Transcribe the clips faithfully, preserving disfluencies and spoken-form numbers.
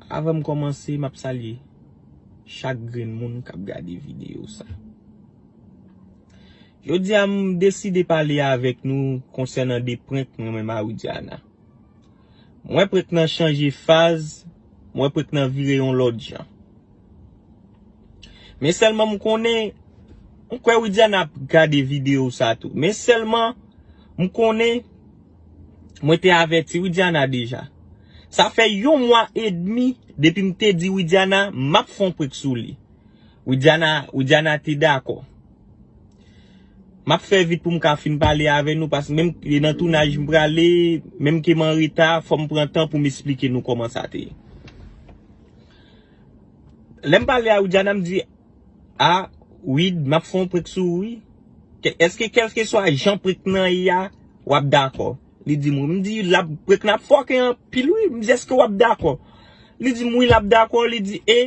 Avan m kòmanse, m ap salye chak grenn moun k ap gade videyo sa. Jodi a, m deside pale avèk nou konsènan de prank mwen menm a Widiana. M wè prank nan chanje faz, m wè prank nan vire yon lòt jan. Men sèlman m konnen, m kwè Widiana ap gade videyo sa tou. Men sèlman m konnen, mwen te avèti Widiana deja. Sa fè yon mwa edmi depi m te di Widiana m ap fè yon prank sou li. Widiana, Widiana te dakò. M ap fè vit pou m ka fin pale avè nou, paske menm ke nan tounaj m prale, menm ke m an reta, fò m pran tan pou m esplike nou kòman sa te ye. Lè m pale a Widiana, m di, a, Wid, m ap fè yon prank sou ou, wi. Ke- Èske kèlkeswa jan prank nan ye a, w ap dakò? Li di m, wi. M di, l ap, prank nan ap fòke anpil, wi. M di, èske w ap dakò? Li di m, wi, l ap dakò. Li di, e,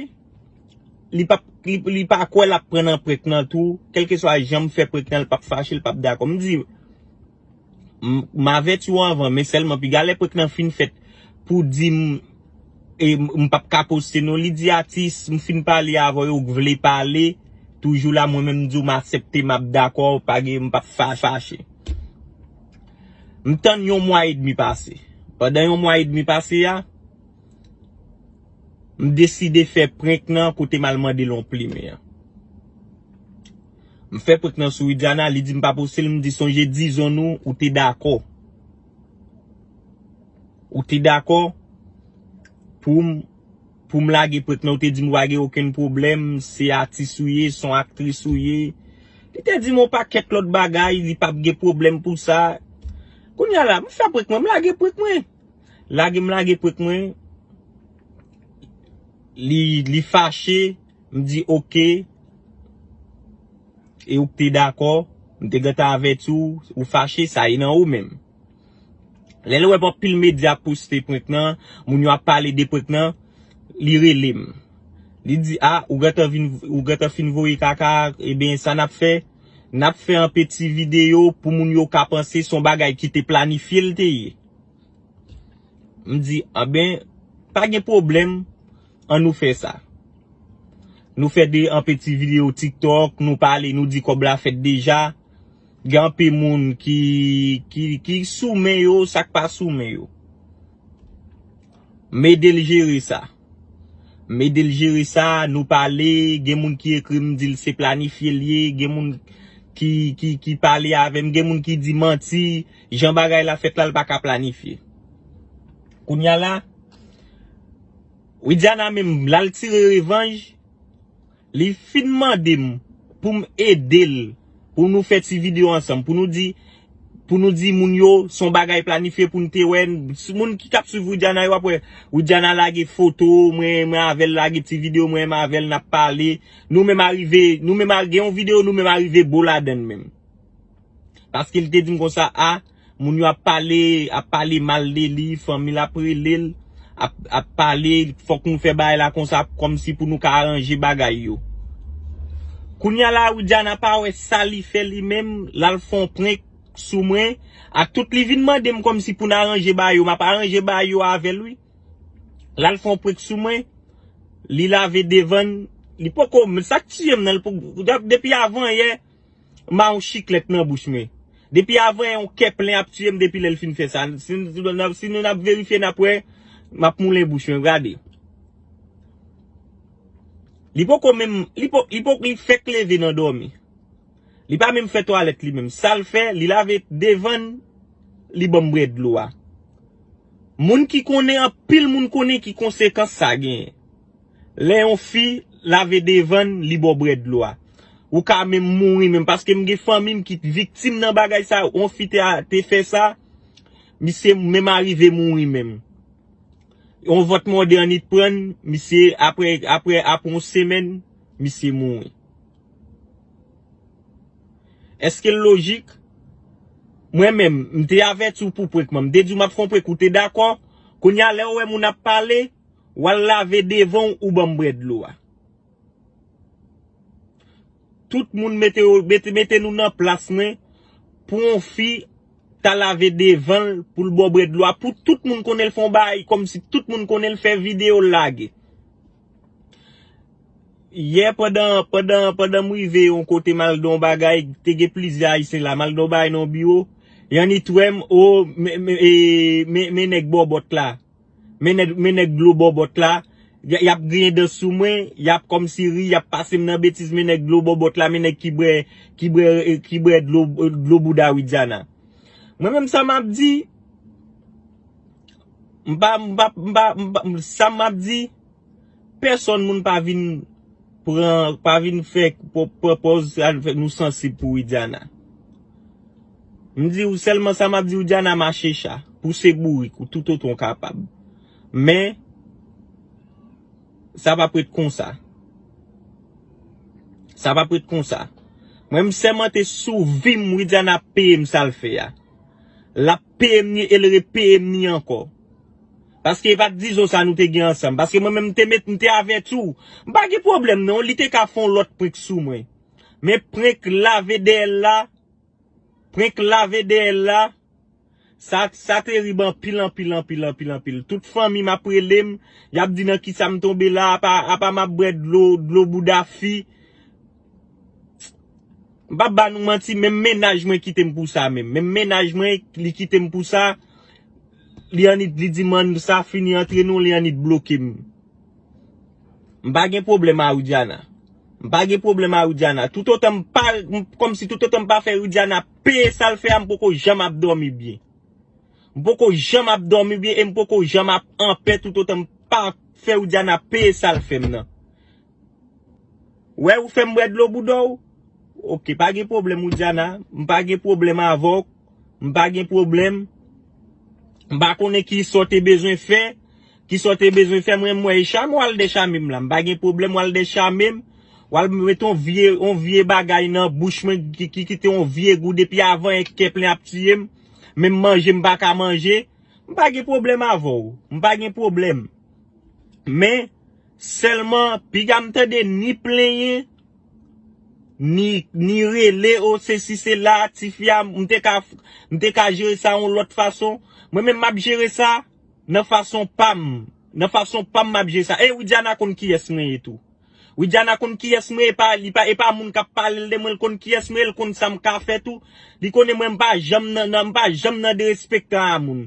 li p ap, li, li pa kwè l ap pran nan prank nan tou. Kèlkeswa jan m fè prank nan, l p ap fache, l p ap dakò. M di, m, m avèti w anvan, men sèlman piga lè prank nan fin fèt pou di m, e, m, m p ap ka poste non. Li di, atis, m fin pale avè w, ou vle pale, toujou la, mwen menm m di w m aksepte, m ap dakò, pa gen, m p ap fa- fache. M tann yon mwa edmi pase. Pandan yon mwa edmi pase a, m deside fè prank nan kote m al mande l yon plimen an. M fè prank nan sou Widiana, li di m pa poste l, m di sonje dizon nou, ou te dakò. Ou te dakò pou m, pou m lage prank nan, ou te di m ou pa gen okenn pwoblèm, se atis ou ye, se yon aktris ou ye. Li te di m yon pakèt lòt bagay, li p ap gen pwoblèm pou sa. Kounye a la, m fè prank mwen, m lage prank mwen. Lage m lage prank mwen. Li, li fache, m di oke. E ou te dakò, m te gentan avèti w, ou fache, sa e nan ou menm. Lè l wè anpil medya ap poste prank nan, moun yo ap pale de prank nan, li rele m. Li di, a, ou gentan vin, ou gentan fin voye kaka, ebyen, sa n ap fè, n ap fè yon peti videyo pou moun yo ka panse se yon bagay ki te planifye l te ye. M di, anben, pa gen pwoblèm, ann nou fè sa. Nou fè de, yon peti videyo TikTok, nou pale, nou di kòb la fèt deja. Gen anpil moun ki, ki, ki sou men yo, sa k pa sou men yo. M ede l jere sa. M ede l jere sa, nou pale, gen moun ki ekri m, di l se planifye l ye, gen moun ki, ki, ki pale avè m, gen moun ki di manti, jan bagay la fèt la, l pa ka planifye. Kounye a la, Widiana menm, l al tire revanj, li fin mande m pou m ede l, pou nou fè ti videyo ansanm, pou nou di, pou nou di moun yo, se yon bagay planifye pou n te wè, moun ki t ap swiv Widiana yo ap wè, Widiana lage foto, mwen, mwen avè l lage ti videyo, mwen, mwen avè l n ap pale, nou menm arive, nou menm a- gen yon videyo, nou menm arive bo ladann menm. Paske li te di m konsa, a, moun yo ap pale, ap pale mal de li, fanmi l ap rele l, ap, ap pale, fòk nou fè bagay la konsa, kòmsi pou nou ka aranje bagay yo. Kounye a la, Widiana pa wè sa li fè li menm, l al fè yon prank sou mwen, ak tout li vin mande m kòmsi pou n aranje bagay yo, m ap aranje bagay yo avè l, wi. L al fè yon prank sou mwen, li lave devan l, li poko, men sa k tiye m nan, li poko, depi avan yè, m a yon chiklèt nan bouch mwen. Depi avan yon kè plen ap tiye m depi lè l fin fè sa. Si, si, si nou n ap verifye, n ap wè, m ap moulen bouch mwen, gade. Li poko menm, li po, li po, li fèk leve nan dòmi. Li pa menm fè twalèt li menm. Sa l fè, li lave devan l, li ban m bwè dlo a. Moun ki konnen, anpil moun konnen ki konsekans sa genyen. Lè yon fi lave devan l, li ba w bwè dlo a. Ou ka menm mouri menm, paske m gen fanmi m ki viktim nan bagay sa, yon fi te, te fè sa, misye menm arive mouri menm. Yon vant mòde annit pran l, misye, apre, apre, apre yon semèn, misye mouri. Èske l lojik? Mwen menm, m te avèti w pou prank mwen. M te di w m ap fè yon prank, ou te dakò. Kounye a, lè w wè moun ap pale, w al lave devan w, ou ban m bwè dlo a. Tout moun mete, yo- mete, mete nou nan plas mwen pou yon fi ta lave devan l pou l ba w bwè dlo a, pou tout moun konnen l fè yon bagay, kòmsi tout moun konnen l fè videyo l lage. Yè, pandan, pandan, pandan m rive yon kote m al nan yon bagay, te gen plizyè Ayisyen la, m al nan yon bagay nan yon biwo, y annik wè m, o, men, men, e, men, men nèg bòbòt la. Men nèg, men nèg dlo bòbòt la, y, y ap griyen dan sou mwen, y ap kòmsi ri, y ap pase m nan betiz, men nèg dlo bòbòt la, men nèg ki bwè, ki bwè, ki bwè dlo, dlo bouda Widiana. Mwen menm sa m ap di, m pa, m pa, m pa, m pa, sa m ap di, pèsòn moun pa vin pran, pa vin fè, pran pòz, sa fè nou sansib pou Widiana. M di w sèlman sa m ap di w, Diana, mache cha, pouse bourik ou toutotan w kapab. Men, sa p ap ret konsa. Sa p ap ret konsa. Mwen, m sèmante sou vi m, Widiana ap peye m sa l fè a. L ap peye m ni e l repeye m ni ankò. Paske e pa t dizon sa nou te gen ansanm. Paske mwen menm, m te met, m te avèti w. M pa gen pwoblèm non, li te ka fè yon lòt prank sou mwen. Men prank lave dèyè l la, prank lave dèyè l la, sa, sa terib anpil, anpil, anpil, anpil, anpil. Tout fanmi m ap rele m, y ap di nan kisa m tonbe la, apa, apa m ap bwè dlo, dlo bouda fi. M p ap ba nou manti, menm mennaj mwen kite m pou sa menm. Menm mennaj mwen, li kite m pou sa. Li annik, li di m, "Sa fini antre nou," li annik bloke m. M pa gen pwoblèm a Widiana. M pa gen pwoblèm a Widiana. Toutotan m pa, m, kòmsi toutotan m pa fè Widiana peye sa l fè a, m poko janm ap dòmi byen. M poko janm ap dòmi byen e m poko janm ap anpè toutotan m pa fè Widiana peye sa l fè m nan. Wè, ou fè m bwè dlo bouda w? Oke, pa gen pwoblèm, Widiana. M pa gen pwoblèm avè w. M pa gen pwoblèm. M pa konnen kisa w te bezwen fè. Kisa w te bezwen fè, mwen, m wè e chame w al dèchame m la. M pa gen pwoblèm, w al dèchame m. W al met yon vye, yon vye bagay nan bouch mwen ki, ki kite yon vye gou depi avan, e kè plen ap tiye m. Menm manje, m pa ka manje. M pa gen pwoblèm avè w. M pa gen pwoblèm. Men, sèlman, piga m tande ni plenyen, ni, ni rele, o, sesi, sela, tifi a, m te ka, m te ka jere sa yon lòt fason. Mwen menm, m ap jere sa nan fason pa m. Nan fason pa m, m ap jere sa. E Widiana konn kiyès mwen ye tou. Widiana konn kiyès mwen, e pa, li pa, e pa moun k ap pale l de mwen, l konn kiyès mwen, l konn sa m ka fè tou. Li konnen mwen, m pa janm nan, nan, m pa janm nan derespektan a moun.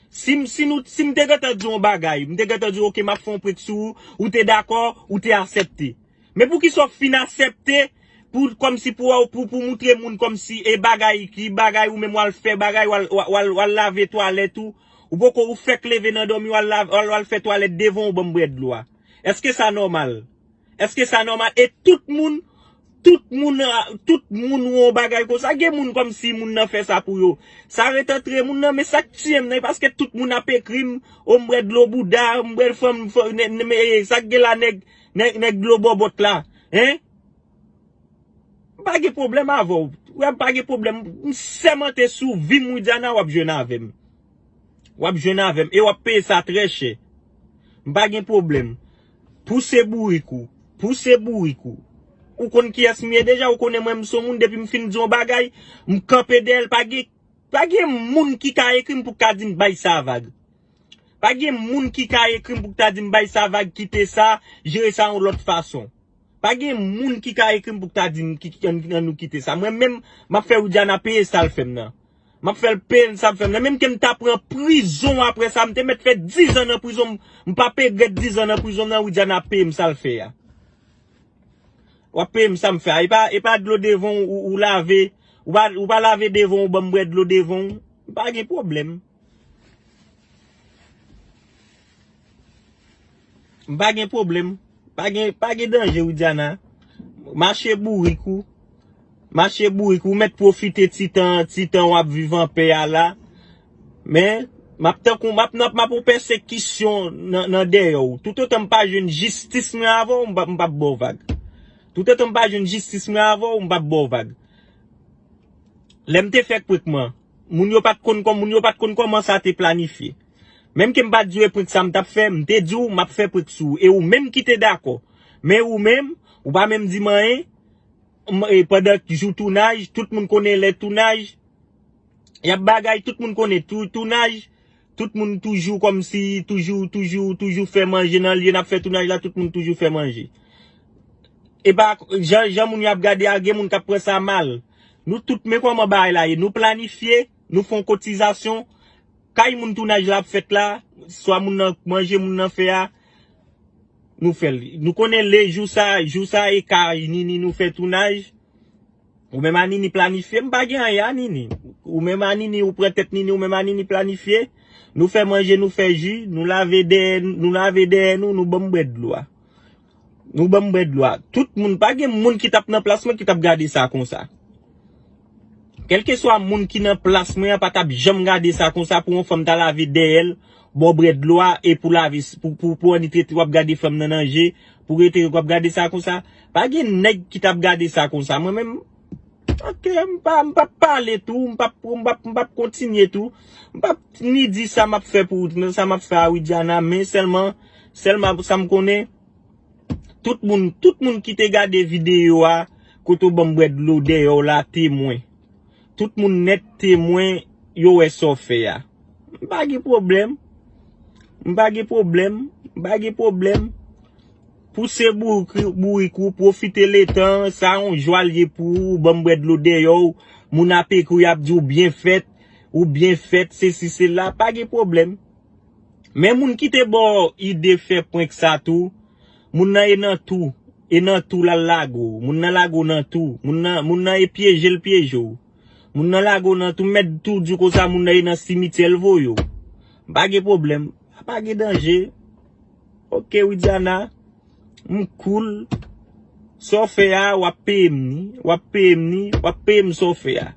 Si m, si nou, si m te gentan di w yon bagay, m te gentan di w, "Oke, m ap fè yon prank sou ou," ou te dakò, ou te asèpte. Men poukisa w fin asèpte pou, kòmsi pou, pou, pou moutre moun kòmsi e bagay, ki bagay ou menm w al fè bagay, w al, w al, w al, w al lave twalèt ou, ou poko, ou fèk leve nan dòmi, w al lave, w al, w al fè twalèt devan w ban m bwè dlo a. Èske sa nòmal? Èske sa nòmal? E tout moun, tout moun, tout moun wè yon bagay konsa. Gen moun kòmsi moun nan fè sa pou yo. Sa ret antre moun nan, men sa k tiye m nan, e paske tout moun ap ekri m, o m bwè dlo bouda, m bwè fanm, fanm, nè, nè, men, e, sa k gen la nèg, nèg, nèg dlo bòbòt la, en? M pa gen pwoblèm avè w. Wè, m pa gen pwoblèm. M sèmante sou vi m, Widiana, w ap jwenn avè m. W ap jwenn avè m e w ap peye sa trè chè. M pa gen pwoblèm. Pouse bourik ou. Pouse bourik ou. Ou konn kiyès m ye deja, ou konnen mwen m se yon moun depi m fin di yon bagay, m kanpe dèyè l, pa gen, pa gen moun ki ka ekri m pou ka di m bay sa vag. Pa gen moun ki ka ekri m pou ta di m bay sa vag, kite sa, jere sa yon lòt fason. Pa gen moun ki ka ekri m pou ta di m ki, ki, ann, ann nou kite sa. Mwen menm, m ap fè Widiana peye sa l fè m nan. M ap fè l peye sa l fè m nan. Menm ke m ta pran prizon apre sa, m te mèt fè dizan nan prizon, m, m p ap regrèt dizan nan prizon nan, Widiana ap peye m sa l fè a. W ap peye m sa m fè a. E pa, e pa dlo devan w ou, ou lave, ou pa, ou pa lave devan w, ou ban m bwè dlo devan w. M pa gen pwoblèm. M pa gen pwoblèm. Pa gen, pa gen danje, Widiana. Mache bourik ou. Mache bourik ou. Mèt pwofite ti tan, ti tan w ap viv anpè a la. Men, m ap tankou, m ap nan, m ap yon pèsekisyon nan, nan dèyè w. Toutotan m pa jwenn jistis mwen avè w, m p ap, m p ap ba w vag. Toutotan m pa jwenn jistis mwen avè w, m p ap ba w vag. Lè m te fè prank mwen, moun yo pa t konn kòm, moun yo pa t konn kòman sa te planifye. Menm ke m pa t di w e prank sa m t ap fè, m te di w m ap fè prank sou ou. E ou menm ki te dakò. Men ou menm, ou pa menm di m anyen. M, e pandan jou tounaj, tout moun konnen lè tounaj, Y ap bagay, tout moun konnen tou, tounaj, tout moun toujou kòmsi, toujou, toujou, toujou fè manje nan lye n ap fè tounaj la, tout moun toujou fè manje. E pa jan, jan moun yo ap gade a, gen moun k ap pran sa mal. Nou tout, men kòman bagay la ye. Nou planifye, nou fè yon kotizasyon. Kay moun tounaj la ap fèt la, swa moun nan manje, moun nan fè a, nou fè l. Nou konnen le jou sa, jou sa e kay Nini nou fè tounaj. Ou menm a Nini planifye, m pa gen anyen a Nini. Ou menm a Nini, ou pran tèt Nini, ou menm a Nini planifye. Nou fè manje, nou fè ji, nou lave dèyè, nou lave dèyè nou, nou ban m bwè dlo a. Nou ban m bwè dlo a. Tout moun, pa gen moun ki t ap nan plas mwen ki t ap gade sa konsa. Kèlkeswa moun ki nan plas mwen an pa t ap janm gade sa konsa pou yon fanm ta lave dèyè l, ba w bwè dlo a e pou lave, pou, pou, pou annik rete w ap gade fanm nan nan je, pou rete w ap gade sa konsa. Pa gen nèg ki t ap gade sa konsa. Mwen menm, oke, m pa, m p ap pale tou, m p ap, m p ap, m p ap kontinye tou. M p ap ni di sa m ap fè pou, sa m ap fè a Widiana, men sèlman, sèlman sa m konnen, tout moun, tout moun ki te gade videyo a, kote w ban m bwè dlo dèyè w la, temwen. Tout moun nèt temwen, yo wè sa w fè a. M pa gen pwoblèm. M pa gen pwoblèm. M pa gen pwoblèm. Pouse bourik, bourik ou, pwofite letan, sa yon jwa l ye pou ou, ban m bwè dlo dèyè w, moun ap ekri, ap di w byen fèt, ou byen fèt, sesi, sela, pa gen pwoblèm. Men moun ki te ba w ide fè prank sa tou, moun nan e nan tou, e nan tou l al lage w, moun nan lage w nan tou, moun nan, moun nan e pyeje l pyeje w. Moun nan lage w nan tou, m mèt tou di w konsa, moun nan e nan simityè l voye w. Pa gen pwoblèm, pa gen danje. Oke, Widiana, m cool. Sa w fè a, w ap peye m ni, w ap peye m ni, w ap peye m sa w fè a.